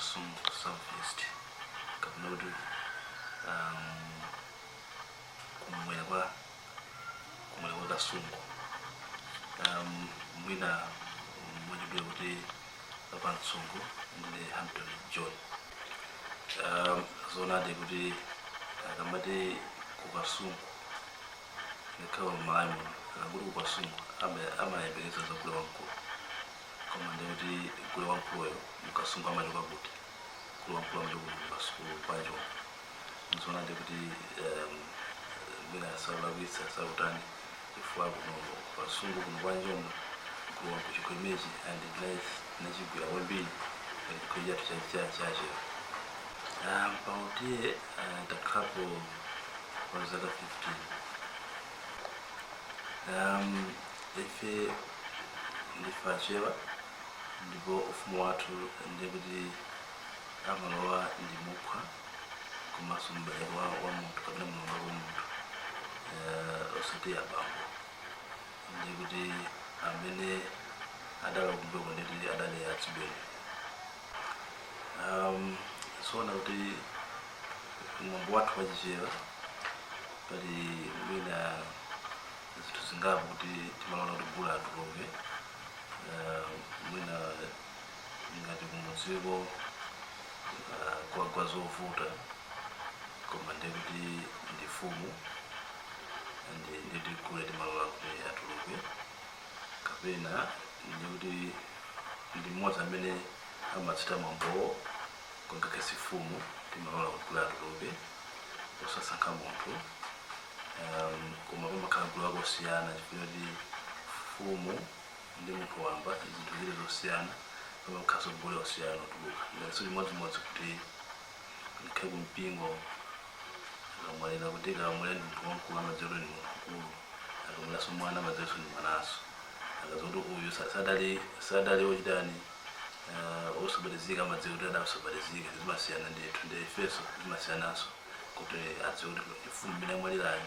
Kasungu South East, kapena kuti kumwera kwa Kasungu, mwina mwachidule kuti pamtsungu. Ndine Hampton John. Zoonadi kuti akamati kuKasungu, ngakhale m'Malawi muno, akakuti kuKasungu amayembekeza za gule wamkulu. Koma ndikuti gule wamkuluyo mKasungu amachoka kuti? Gule wamkulu amachoka kuti? Kasungu kwa Njombo. Nzoonadi kuti mwina saulakwitsa, sautani, chifukwa kuno Kasungu, kuno kwa Njombo, gule wamkulu chikho imechi and tinachigwira kwambiri chikho chathu chachewa. Pautiye takhalapo kwa zaka 15. Ife ndife Achewa, ndipo ufumu wathu ndikuti amalowa ndi muphwa komanso m'bale wa munthu kapena mlongo wa munthu, osati abambo. Ndikuti amene adalowa kumbuyoko nditi adali atsibweni. Soona kuti mwambo wathu wachichewa pali mwina zinthu zingapo kuti timalola kuti gule atuluke. Mwina ngati kumudziko kwagwa zovuta, koma ndikuti ndi fumu, nditi gule timalola kuti atuluke, kapena ndikuti ndi mmodzi amene amatsata mwambowo ngakhale si fumu, timalola kuti gule atuluke osasankha munthu. Koma pamakhala gulu akosiyana, chifukwa kuti fumu ndi munthu wamba zinthu zili zosiyana. Pamakhalanso gule osiyana otuluka. Ngatinso chimodzimodzi kuti ngakhale kumpingo, akamwalira, kuti akamwalira ndi munthu wamkulu, amadziwa kuti ndi munthu mkulu. Akamwaliranso mwana, amadziwanso ndi mwananso. Akadziwa kuti uyu sadali wochitani, osabatizika, amadziwa kuti adaosabatizika. Zimasiyana ndithu. Ndi ifenso zimasiyananso kuti adziwe kuti mfumu imene amwalirayo,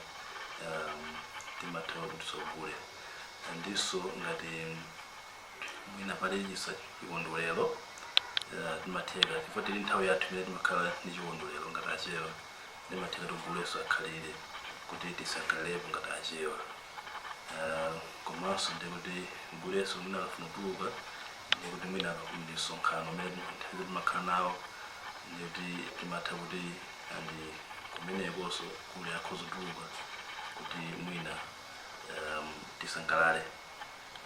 timathawa kuti sogule. Ndiso ngati mwina pali chisa chikondwerero, timatheka, chifukwa tili nthawi yathu imene timakhala ndi chikondwerero ngati Achewa, timatheka tiguleso akhalire kuti tisangalalepo ngati Achewa. Komanso ndikuti guleso mwina akafuna kutuluka, ndikuti mwina ndi msonkhano umene nthawi timakhala nawo, ndikuti timatha kuti andi kumenekonso gule akhoza kutuluka kuti mwina tisangalale.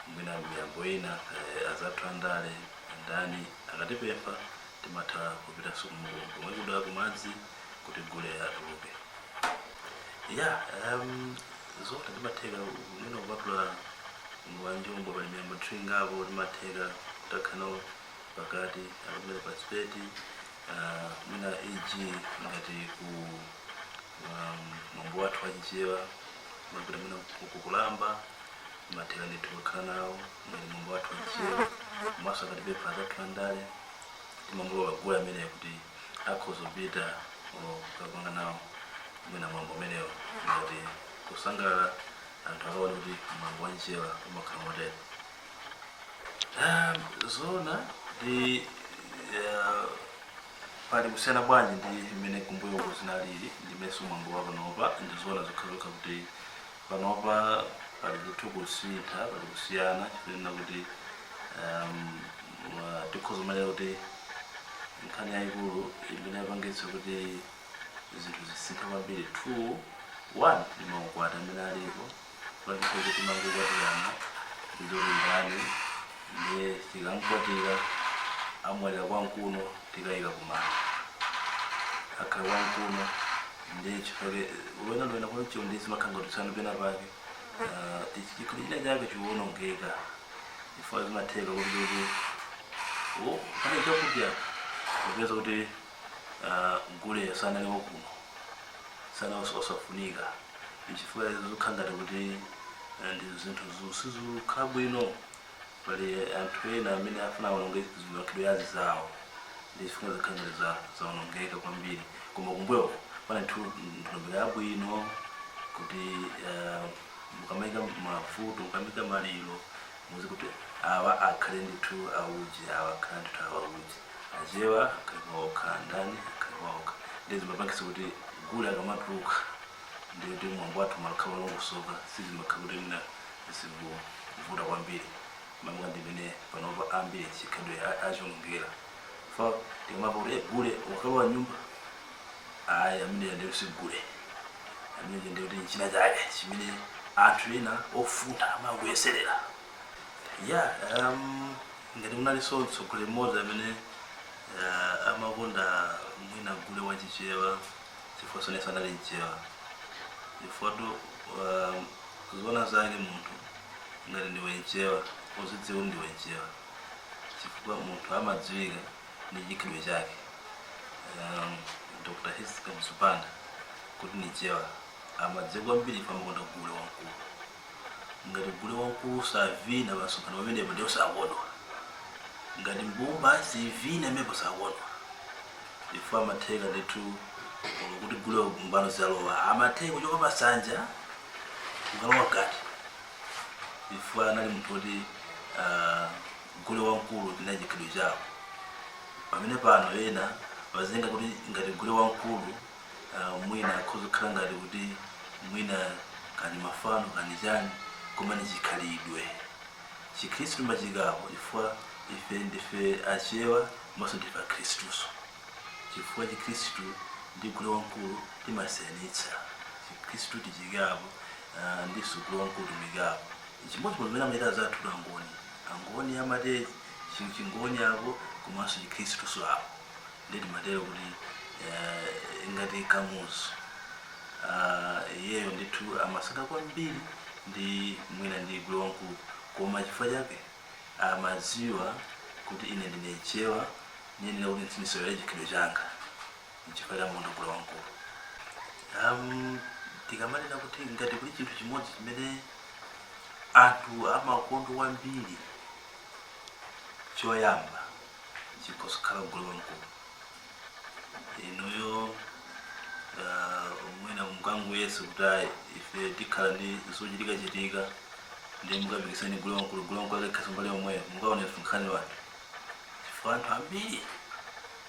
Mwina miyambo ina, azathu andale andani akatipempha, timatha kupitanso komwe kuda kumadzi kuti gule atuluke. Ya, zote timatheka mwina kupatula wa Njombo, pali miyambo tringapo timatheka kutakhala pakati akamene participate, mwina eg ngati ku mwambo wathu wachichewa mapita mwina kukulamba, timatheka ndithu kukhala nawo ngati mwambo wathu wachichewa. Komanso akatipempha azathu andale, timamulola gule ameneyo kuti akhoza kupita kukapanga nawo mwina mwambo umenewo ngati kusangalala, anthu akaone kuti mwambo wachichewa umakhala motere. Zona ndi pali kusiyana bwanji ndi mmene kumbuyoko zinalili ndi mmenso mwambo wa panopa? Ndizoona zokhazokha kuti panopa pali ndithu kusintha, pali kusiyana, chifukwa kuti tikhoza kumanena kuti nkhani yayikulu imene yapangitsa kuti zinthu zisinthe kwambiri, two, one ndi maukwati amene alipo pangitsa kuti mangokwatirana ndizolingani, ndiye tikamkwatira amwalira kwamkuno, tikayika kumanda, akhala kwamkuno. Ndiye chifukwa ulowena lowena kwancho, ndi zimakhala ngati tsano pena pake chikhalidwe china chake chiwonongeka, chifukwa zimatheka kuti oh, pane chakudya kupeza kuti gule sanaliwo kuno, sana osafunika, chifukwa zikukhala ngati kuti ndi zinthu sizikukhala bwino. Pali anthu ena amene afuna awononge zimakhalidwe yazi zawo, ndi chifukwa zikhala ngati zawonongeka kwambiri. Koma kumbuyo pana nthu ndondomeko yabwino kuti mukamayika mavuto, mukamayika maliro, muzi kuti awa akhale ndithu auje, awa akhale ndithu awa auje. Achewa akhale paokha, andani akhale paokha. Ndi zimapangisa kuti gule akamatuluka ndi kuti mwambo wathu umakhala wolongosoka, sizimakhala kuti mna zikuvuta kwambiri. Mamuka ndimene panopa ambiri chikhalidwe achilongera fa tikamapa kuti gule wakalowa nyumba, ayi, amene ndiyo si gule, amene ndiyo kuti china chake chimene anthu ena ofunda amakuyeserera. Ya, ngati munalinso mtsogoleri mmodzi amene amakonda mwina gule wachichewa, chifukwa sonesa anali mchewa, chifukwa zoona zake munthu ngati ndiwe mchewa uzidziwa kuti ndiwe mchewa, chifukwa munthu amadziwika ndi chikhalidwe chake. Dr. Hastings Kamuzu Banda kuti ni chewa amadziwa kwambiri ife amakonda gule wamkulu. Ngati gule wamkulu savina pasonkhano pamenepo, ndiyo sakondwa. Ngati mbumba sivina imepo, sakondwa. Ife amatheka ndithu kuti gule mbano zalowa, amatheka kuchoka pasanja kukalowa gati. Ife anali munthu kuti gule wamkulu tinali chikhalidwe chawo, pamene pano ena wazenga kuti ngati gule wamkulu mwina akhoza kukhala ngati kuti mwina kani mafano kani chani, koma ni chikhalidwe. Chikhristu machikapo, chifukwa ife ndife Achewa komanso ndife Akhristuso, chifukwa Chikhristu ndi gule wamkulu timasiyanitsa. Chikhristu tichikapo, ndiso gule wamkulu timikapo chimodzimodzi zimene amachita zathu Angoni. Angoni amati chingoni apo komanso Chikhristuso apo. Ndi timatero kuti ngati Kamuzu, iyeyo ndithu amasaka kwambiri ndi mwina ndi gule wamkulu, koma chifukwa chake amadziwa kuti ine ndine Chewa, niyenera kuti ndisewere chikhalidwe changa, nchifukwa cha munthu gule wamkulu. Tikamanena kuti ngati kuli chinthu chimodzi chimene anthu amakondwa kwambiri, choyamba chikhoza gule wamkulu. Inuyo mwina mukanguyese kuti ayi, ife tikhala ndi zochitika chitika ndi mukapikisani gule wamkulu, gule wamkulu akakhaso mbali yomweyo, mukaone msonkhano wake, chifukwa anthu ambiri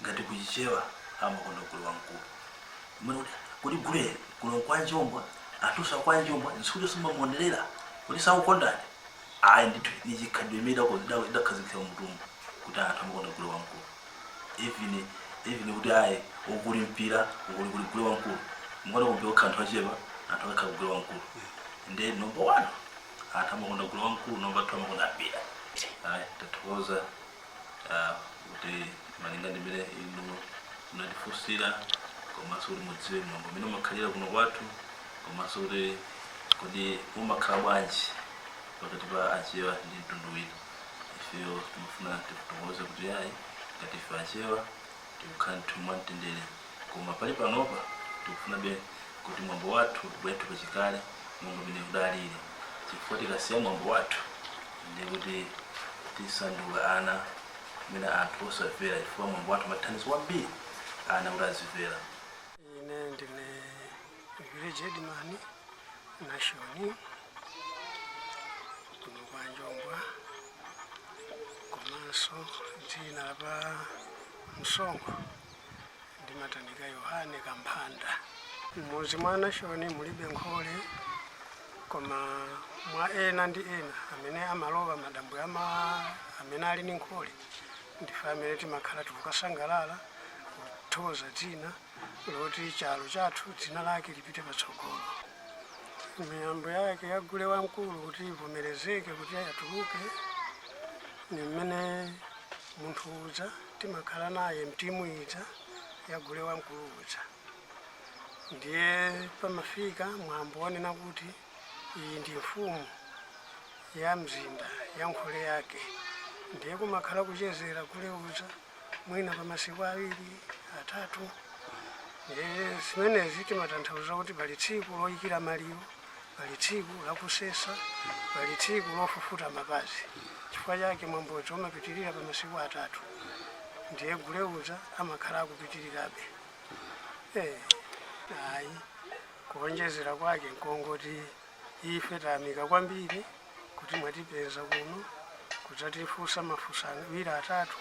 ngati kuchichewa amakonda gule wamkulu. Umene kuti gule kuno kwa Njombwa, anthu kwa Njombwa nsuti simamuonerera kuti sakukondani, ayi ndithu. Ni chikhalidwe imene idakhazikitsa mutumbu kuti anthu amakonda gule wamkulu. Even kuti ayi, ukuli mpira, ukuli kuli gule wamkulu, mukaona kumpira kukhala anthu achepa, anthu akakhala gule wamkulu. Ndi number one, anthu amakonda gule wamkulu. Number two, amakonda mpira. Ayi, tathokoza kuti malinga ndi mmene inu munatifunsira, komanso kuti mudziwe mwambo umene umakhalira kuno kwathu, komanso kuti kodi umakhala bwanji pakati pa Achewa ndi mtundu wina. Ifeyo timafuna tifotokoze kuti ayi, ngati ife Achewa tikukhala ndithu mwamtendere, koma pali panopa tikufunabe kuti mwambo wathu ubwerethu pachikale monga mmene udalili, chifukwa tikasiya mwambo wathu ndi kuti tisanduka ana mwina anthu osamvera, chifukwa mwambo wathu umathandiza kwambiri ana kuti azimvera. Ine ndine village headman Nashoni kuno kwa Njombwa, komanso dzina la msonkho ndimatanika Yohane Kamphanda. M'mudzi mwa Nashoni mulibe nkhole, koma mwa ena ndi ena amene amalowa madambwe ama amene ali ndi nkhole, ndife amene timakhala tikukasangalala kuthokoza dzina loti chalo chathu dzina lake lipite patsogolo. Miyambo yake ya gule wamkulu kuti ivomerezeke kuti atuluke ni mmene munthu uja timakhala naye mtimu ija ya gule wamkulu uja, ndiye pamafika mwambo wanena kuti iyi ndi mfumu ya mzinda ya nkhole yake, ndiye kumakhala kuchezera gule uja mwina pa masiku awiri, atatu. Ndiye zimenezi timatanthauza kuti pali tsiku loyikira maliro, pali tsiku lakusesa, pali tsiku lofufuta mapazi. Chifukwa chake mwambozi umapitirira pa masiku atatu, ndiye gule uja amakhala akupitirirabe. Ayi, kuonjezera kwake nkongoti ife tayamika kwambiri kuti mwatipeza kuno kudzatifunsa mafunso awiri, atatu.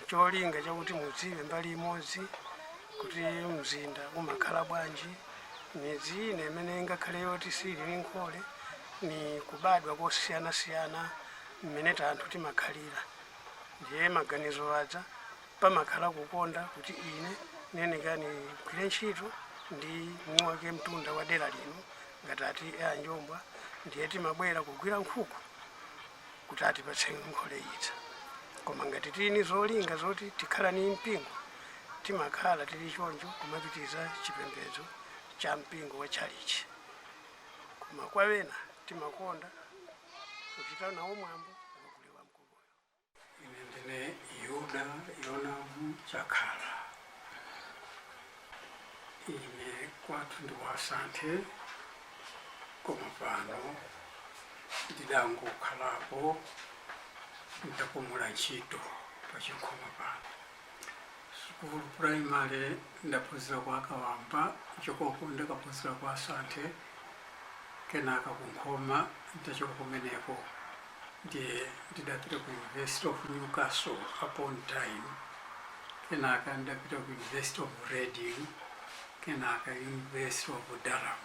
Cholinga chakuti mudziwe mbali imodzi kuti mzinda umakhala bwanji, midzi ine imene ingakhale yoti sili ndi nkhole, ni kubadwa kosiyanasiyana mmene anthu timakhalira. Ndiye maganizo aja pamakhala kukonda kuti ine nenekani gwire ntchito ndi muwake mtunda wa dera lino ngati ati anjombwa. Ndiye timabwera kugwira nkhuku kuti atipatse nkhole ita. Koma ngati tili zolinga zoti tikhala ni mpingo, timakhala tili choncho kumapitiza chipembedzo cha mpingo wa tchalichi. Koma kwa wena timakonda kuchita nawo mwambo wagule wa mkuluyo. Ine ndine Yuda Yonamu Chakhala. Ine kwathu ndi wasanthe, koma pano ndidangokhalapo, ndapumula ntchito pachinkhoma pano. Sukulu primary ndaphunzira kwa Kawamba, chokoko ndakaphunzira kwa Asanthe, kenaka kunkhoma. Ndachoka kumeneko ndiye ndidapita ku University of Newcastle upon Tyne, kenaka ndapita ku University of Reading, kenaka University of Durham.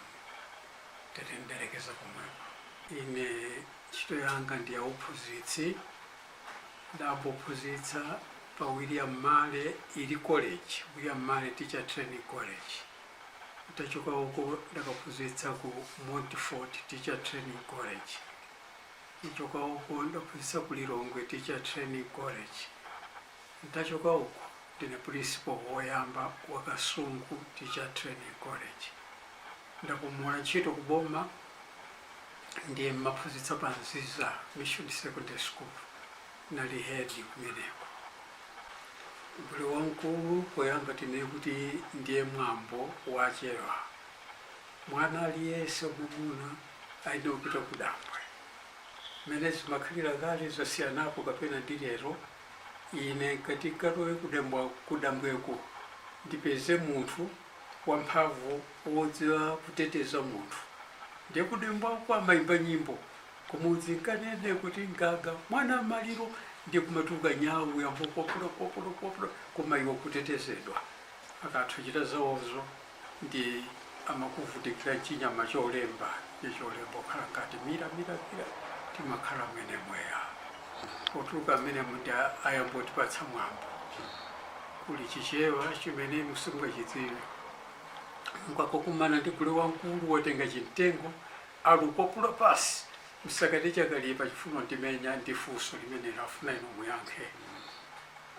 Tete ndalekeza komweko. Ine ntchito yanga ndi ya uphunzitsi. Ndambophunzitsa pa William Murray ili college, William Murray Teacher Training College. Ndachoka uko ndakaphunzitsa ku Montfort Teacher Training College. Ndachoka uko ndaphunzitsa ku Lilongwe Teacher Training College. Ndachoka uko ndine principal woyamba wa Kasungu Teacher Training College. Ndapumula ntchito kuboma, ndiye mmaphunzitsa pa Nziza Mission Secondary School, nali head kumeneko. Gule wamkulu poyamba tine kuti ndiye mwambo wachewa, mwana aliyense mwamuna aine kupita kudambwe. Mmene zimakhalira kale zasiyanapo kapena ndi lero. Ine ngati katowe kudambweko ndipeze munthu wamphamvu wodziwa kuteteza munthu. Ndiye kudambwako amayimba nyimbo kumudzi, nkanene kuti ngaga mwana maliro, ndiye kumatuka nyawu yambo kopula kopula kopula, koma iwo kutetezedwa. Akathu chita zawozo ndi amakuvutikira chinyama cholemba, cholemba okhala ngati mira mira mira, timakhala mwene mweya potuluka mmene ndi ayambotipatsa mwambo. Kuli Chichewa chimene musimungachitsire, mukakokumana ndi gule wamkulu wotenga chimtengo alukwapula pasi, msakati chakalipa chifuno ndimenya, ndi funso limene afuna inu muyankhe.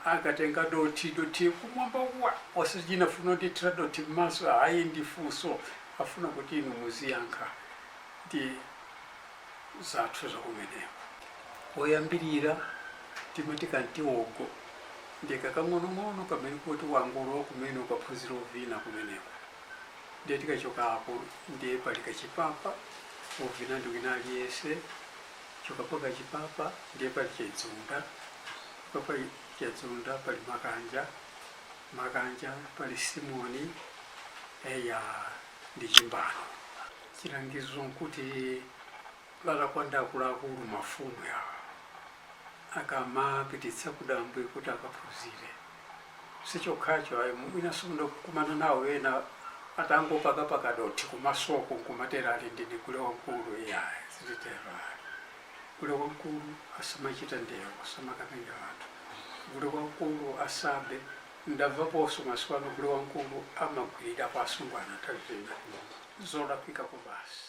Akatenga doti doti kumwamba wa osachina funo ndithira doti m'maso, hayi, ndi funso afuna kuti inu muziyankha. Ndi zathu zakumeneko. Woyambirira timati kantiwogo, ndikakang'onong'ono kamene kuti wangolowa kumene ukaphunzira ovina kumeneko. Ndiye tikachoka apo ndiye pali kachipapa, ovina ndi wina aliyense. Chokapo kachipapa ndiye pali chedzunda, chokapo chedzunda pali makanja, makanja pali simoni, eya, ndi chimbano. Chilangizo nkuti lalakwanda akuluakulu mafumu yawa akamapititsa kudambwe kuti akaphunzire, sichokhacho ayi, mwinanso kukumana nawo ena atangopakapaka dothi kumasoko nkumatera ali ndine gule wamkulu. Iya, zititero ayi. Gule wamkulu asamachita ndewo, asamakamenya anthu. Gule wamkulu asabe. Ndamvaponso masiku ano gule wamkulu amagwirira kwa asungwana nthawi zina, zolakwikako basi.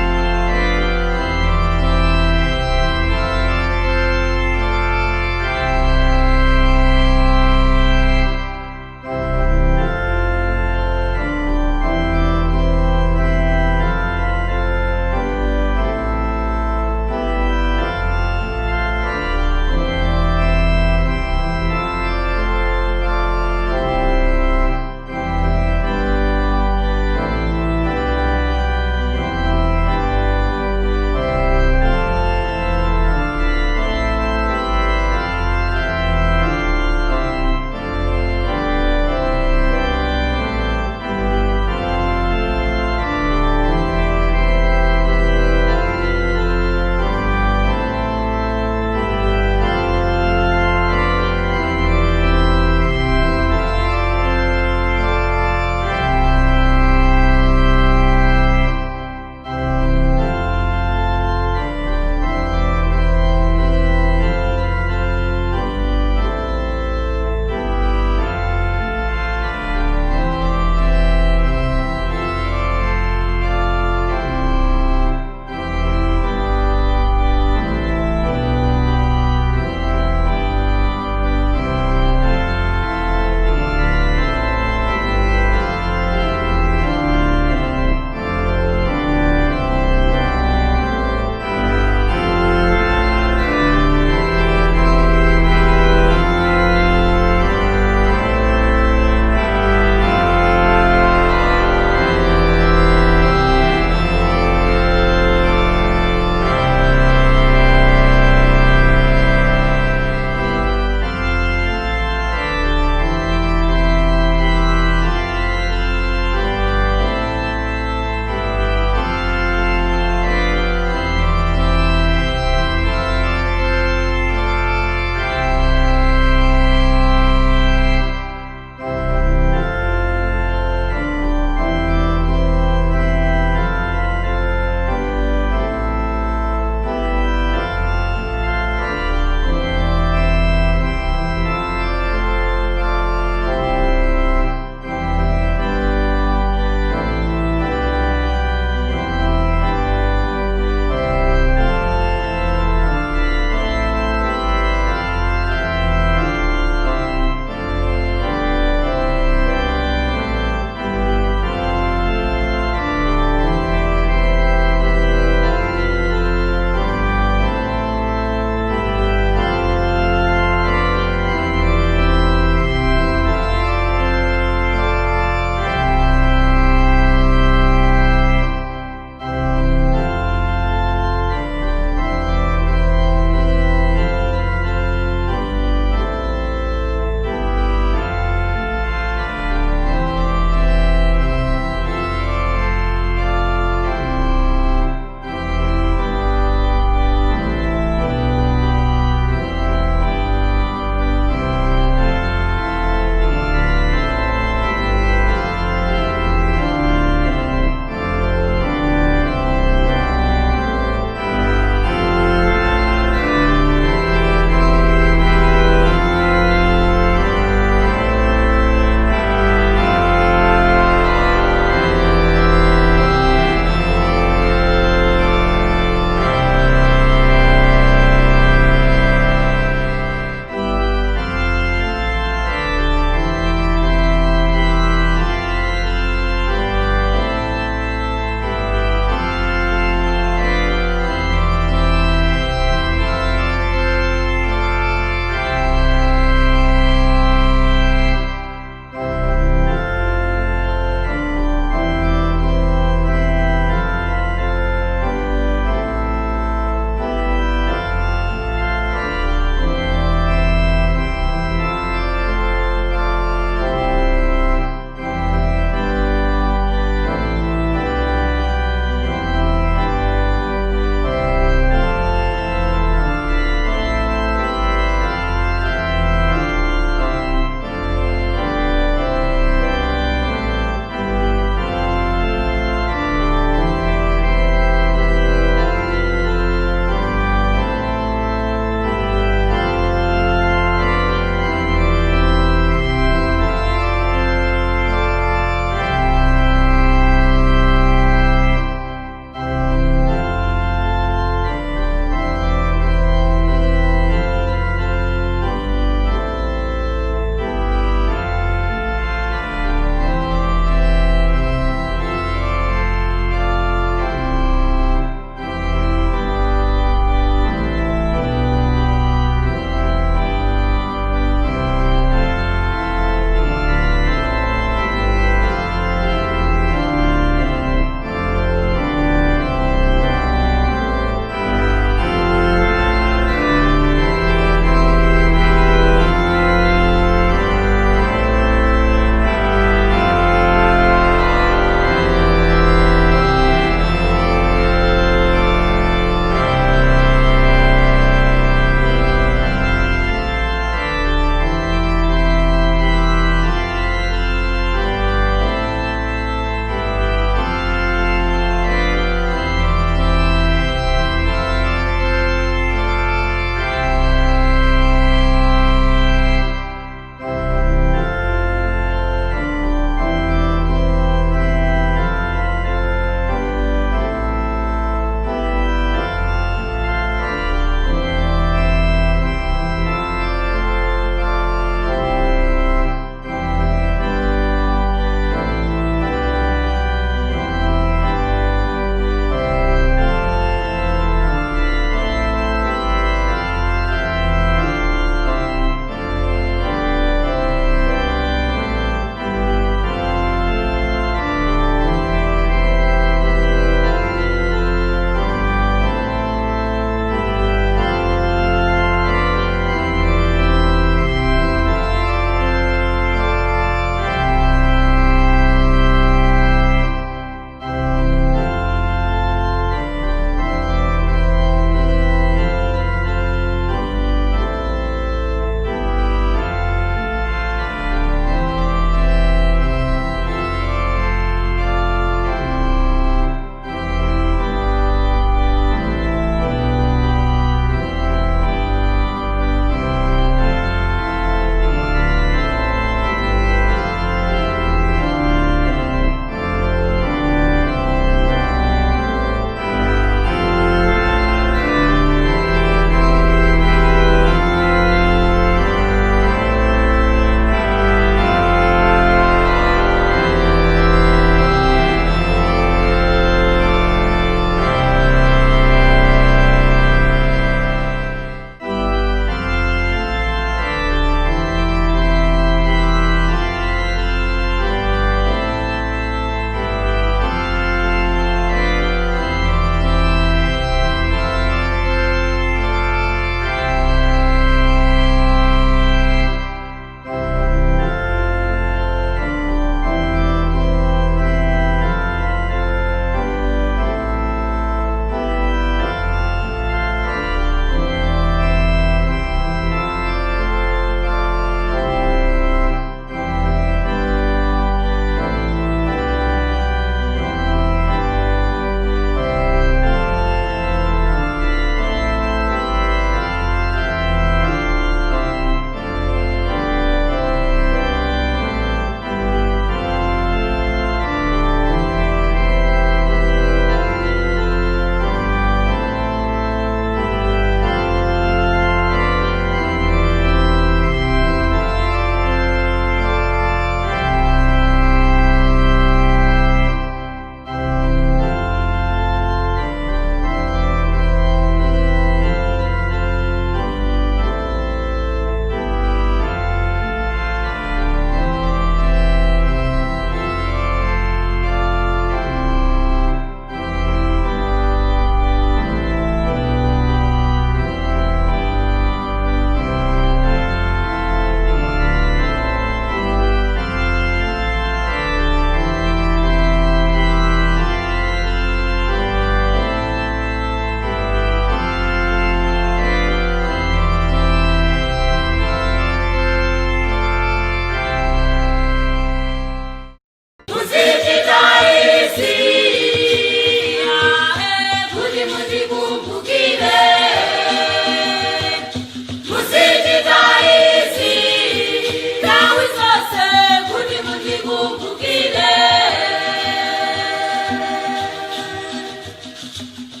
Thank you.